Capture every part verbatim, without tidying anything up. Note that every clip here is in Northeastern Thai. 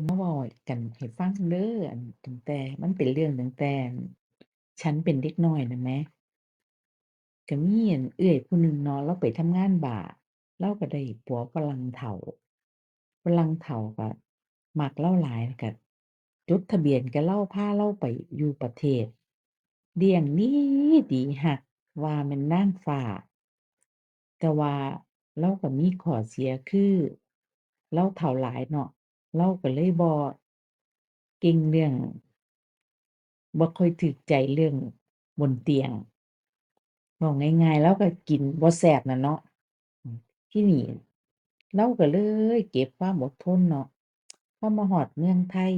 มาเว้ากันให้ฟังเด้อ อันตั้งแต่ มันเป็นเรื่องตั้งแต่ฉันเป็นเด็กน้อยนั่นแหม ก็มีอันเอื้อยผู้หนึ่งเนาะ ลาวไปทำงานบาร์ ลาวก็ได้ผัวฝรั่งเฒ่า ฝรั่งเฒ่าก็มักลาวหลาย ก็จดทะเบียนกับลาว พาลาวไปอยู่ประเทศ เลี้ยงดีดี ฮักว่าแม่นนางฟ้า แต่ว่าลาวก็มีข้อเสียคือลาวเฒ่าหลายเนาะ ลาวก็เลยบ่เก่งเรื่อง บ่ค่อยถูกใจเรื่องบนเตียง เว้าง่ายๆ ลาวก็กินบ่แซ่บน่ะเนาะ ทีนี้ลาวก็เลยเก็บความอดทนเนาะ พอมาฮอดเมืองไทย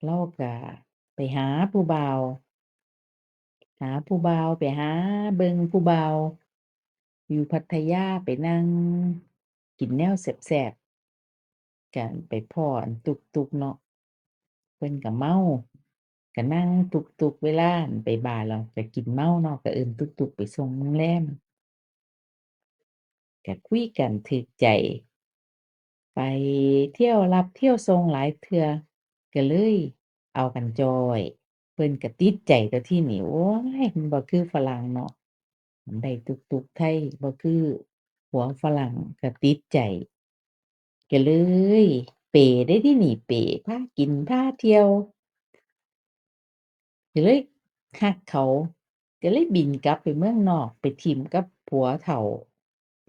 ลาวก็ไปหาผู้บ่าว หาผู้บ่าว ไปหาเบิ่งผู้บ่าว อยู่พัทยา ไปนั่งกินแนวแซ่บๆ ก็ไปพ้ออันตุ๊กๆ เนาะ เพิ่นก็เมา ก็นั่งตุ๊กๆ เวลาอันไปบาร์แล้วก็กินเมาเนาะ ก็เอิ้นตุ๊กๆ ไปส่งโรงแรม ก็คุยกันถูกใจ ไปเที่ยวรับเที่ยวส่งหลายเทื่อ ก็เลยเอากันจ้อย เพิ่นก็ติดใจตั๊วทีนี้ โอ๊ย มันบ่คือฝรั่งเนาะ ได้ตุ๊กๆ ไทย บ่คือผัวฝรั่ง ก็ติดใจ ก็เลยเปย์เด้ทีนี้ เปย์ พากิน พาเที่ยว ก็เลยฮักเขา ก็เลยบินกลับไปเมืองนอก ไปถิ่มกับผัวเฒ่า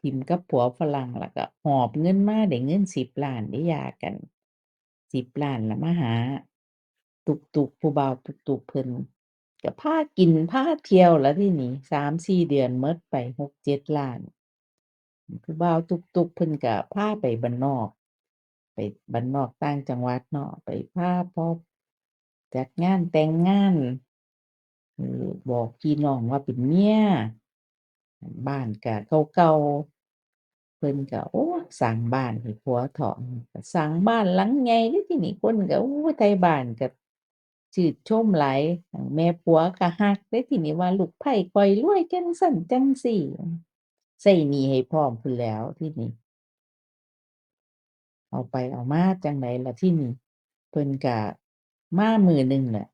ถิ่มกับผัวฝรั่ง แล้วก็หอบเงินมา ได้เงินสิบล้านเด้ หย่ากัน สิบล้าน แล้วมาหาตุ๊กๆ ผู้บ่าวตุ๊กๆ เพิ่น ก็พากิน พาเที่ยว แล้วทีนี้ สามสี่เดือน หมดไปหกเจ็ดล้าน ผู้บ่าวตุ๊กๆ เพิ่นก็พาไปบ้านนอก ไปบ้านนอกต่างจังหวัดเนาะ ไปพาพ้อจัดงานแต่งงาน เออ บอกพี่น้องว่าเป็นเมีย บ้านก็เก่าๆ เพิ่นก็ โอ้ สร้างบ้านให้ผัวเฒ่า ก็สร้างบ้านหลังใหญ่เด้ทีนี้ คนก็ โอ้ ไทบ้านก็ชื่นชมหลาย แม่ผัวก็ฮักเด้ทีนี้ ว่าลูกไผ่ข้อยรวยจั่งซั้นจั่งซี้ ใช้หนี้ให้พร้อมพู้นแหล้วทีนี้ เอาไปเอามาจั่งใดล่ะทีนี้ เพิ่นก็มามื้อหนึ่งแหละ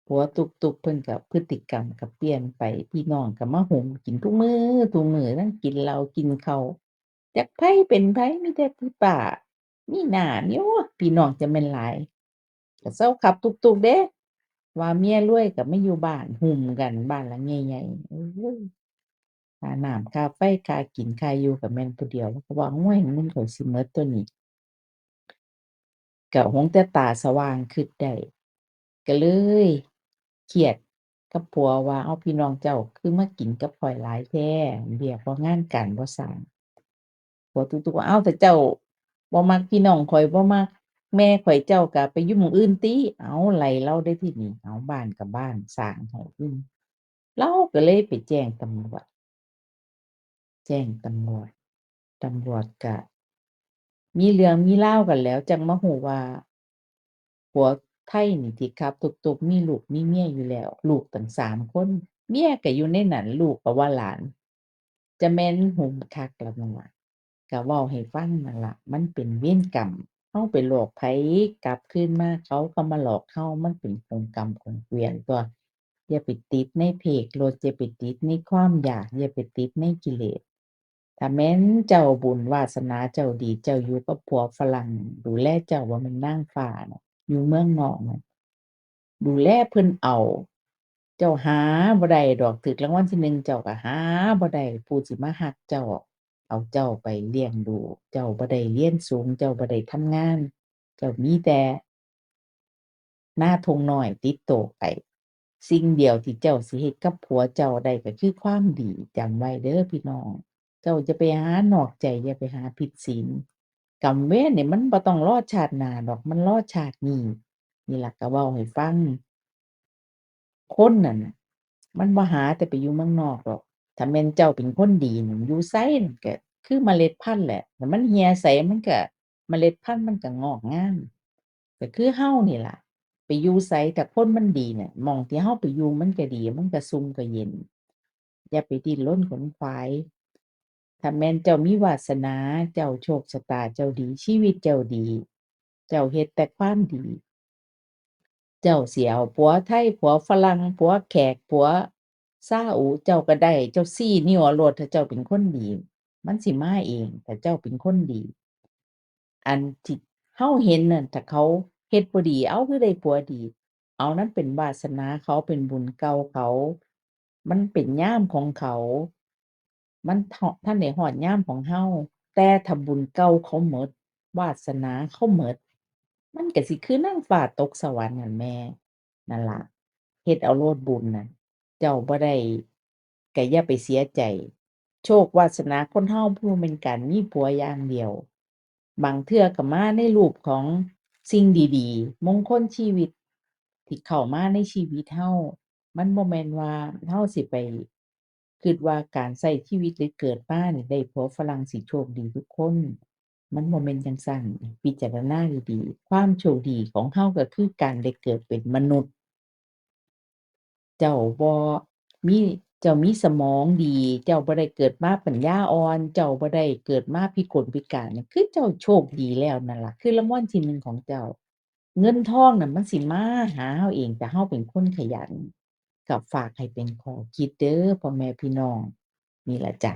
ผัวตุ๊กๆ เพิ่นก็พฤติกรรมก็เปลี่ยนไป พี่น้องก็มาโฮมกินทุกมื้อ ทุกมื้อ ทั้งกินเหล้ากินข้าว จักไผเป็นไผ มีแต่ผู้ป้า มีน้า มี โอ้ พี่น้องจะแม่นหลาย ก็เซาขับตุ๊กๆ เด้ ว่าเมียรวยก็มาอยู่บ้าน โฮมกัน บ้านหลังใหญ่ๆ โอ้ย ค่าน้ำ ค่าไฟ ค่ากิน ค่าอยู่ก็แม่นผู้เดียว แล้วก็ว่า โอ้ย เงินข้อยสิหมดตั๊วนี้ ก็หงแต่ตาสว่างคิดได้ ก็เลยเครียดกับผัวว่า เอ้า พี่น้องเจ้าคือมากินกับข้อยหลายแท้ เวียกบ่งานการบ่สร้าง ผัวตุ๊กๆ ว่า เอ้า ถ้าเจ้าบ่มักพี่น้องข้อย บ่มักแม่ข้อย เจ้าก็ไปอยู่หม่องอื่นติ เอ้า ไล่ลาวเด้ทีนี้ เอ้า บ้านก็บ้าน สร้างให้อีก ลาวก็เลยไปแจ้งตำรวจ แจ้งตำรวจ ตำรวจก็มีเรื่องมีราวกันแล้ว จั่งมาฮู้ว่า ผัวไทนี่ที่ขับตุ๊กๆ มีลูกมีเมียอยู่แล้ว ลูกตั้งสามคน เมียก็อยู่ในนั้น ลูกก็ว่าหลาน จะแม่นโฮมคักแล้วนั่นล่ะ ก็เว้าให้ฟังนั่นล่ะ มันเป็นเวรกรรม เฮาไปหลอกไผกลับคืนมา เขาก็มาหลอกเฮา มันเป็นของกรรมของเกวียนตั๊ว อย่าไปติดในเพกโลด อย่าไปติดในความอยาก อย่าไปติดในกิเลส ถ้าแม่นเจ้าบุญวาสนาเจ้าดี เจ้าอยู่กับผัวฝรั่ง ดูแลเจ้าว่าแม่นนางฟ้าน่ะ อยู่เมืองนอกน่ะ ดูแลเพิ่นเอา เจ้าหาบ่ได้ดอก ถูกรางวัลที่หนึ่ง เจ้าก็หาบ่ได้ ผู้สิมาฮักเจ้า เอาเจ้าไปเลี้ยงดู เจ้าบ่ได้เรียนสูง เจ้าบ่ได้ทำงาน เจ้ามีแต่นาท่งน้อยติดโตไป สิ่งเดียวที่เจ้าสิเฮ็ดกับผัวเจ้าได้ก็คือความดี จำไว้เด้อพี่น้อง เจ้าอย่าไปหานอกใจ อย่าไปหาผิดศีล กรรมเวรนี่มันบ่ต้องรอชาติหน้าดอก มันรอชาตินี้ นี่ล่ะก็เว้าให้ฟัง คนนั่นน่ะ มันบ่หาแต่ไปอยู่เมืองนอกดอก ถ้าแม่นเจ้าเป็นคนดีนั่น อยู่ไสนั่นก็คือเมล็ดพันธุ์แหละ ถ้ามันเหี่ยไสมันก็ เมล็ดพันธุ์มันก็งอกงาม ก็คือเฮานี่ล่ะ ไปอยู่ไสถ้าคนมันดีน่ะ หม่องที่เฮาไปอยู่มันก็ดี มันก็ซุ่มก็เย็น อย่าไปดิ้นรนขนขวาย ถ้าแม่นเจ้ามีวาสนา เจ้าโชคชะตาเจ้าดี ชีวิตเจ้าดี เจ้าเฮ็ดแต่ความดี เจ้าสิเอาผัวไทย ผัวฝรั่ง ผัวแขก ผัวซาอุ เจ้าก็ได้ เจ้าชี้นิ้วเอาโลด ถ้าเจ้าเป็นคนดี มันสิมาเอง ถ้าเจ้าเป็นคนดี อันที่เฮาเห็นนั่น ถ้าเขาเฮ็ดบ่ดี เอ้า คือได้ผัวดี เอา นั่นเป็นวาสนาเขา เป็นบุญเก่าเขา มันเป็นยามของเขา มันเทาะ ทันได้ฮอดยามของเฮา แต่ถ้าบุญเก่าเขาหมด วาสนาเขาหมด มันก็สิคือนางฟ้าตกสวรรค์นั่นแหม นั่นล่ะ เฮ็ดเอาโลดบุญน่ะ เจ้าบ่ได้ ก็อย่าไปเสียใจ โชควาสนาคนเฮาบ่แม่นการมีผัวอย่างเดียว บางเทื่อก็มาในรูปของสิ่งดีๆ มงคลชีวิต ที่เข้ามาในชีวิตเฮา มันบ่แม่นว่าเฮาสิไปคิดว่าการใช้ชีวิตหรือเกิดมานี่ได้ผัวฝรั่งสิโชคดีทุกคน มันบ่แม่นจั่งซั้น พิจารณาดีๆ ความโชคดีของเฮาก็คือการได้เกิดเป็นมนุษย์ เจ้าบ่มี เจ้ามีสมองดี เจ้าบ่ได้เกิดมาปัญญาอ่อน เจ้าบ่ได้เกิดมาพิกลพิการ คือเจ้าโชคดีแล้วนั่นล่ะ คือรางวัลที่หนึ่งของเจ้า เงินทองน่ะมันสิมาหาเฮาเอง ถ้าเฮาเป็นคนขยัน ก็ฝากให้เป็นข้อคิดเด้อพ่อแม่พี่น้อง นี่ล่ะจ้ะ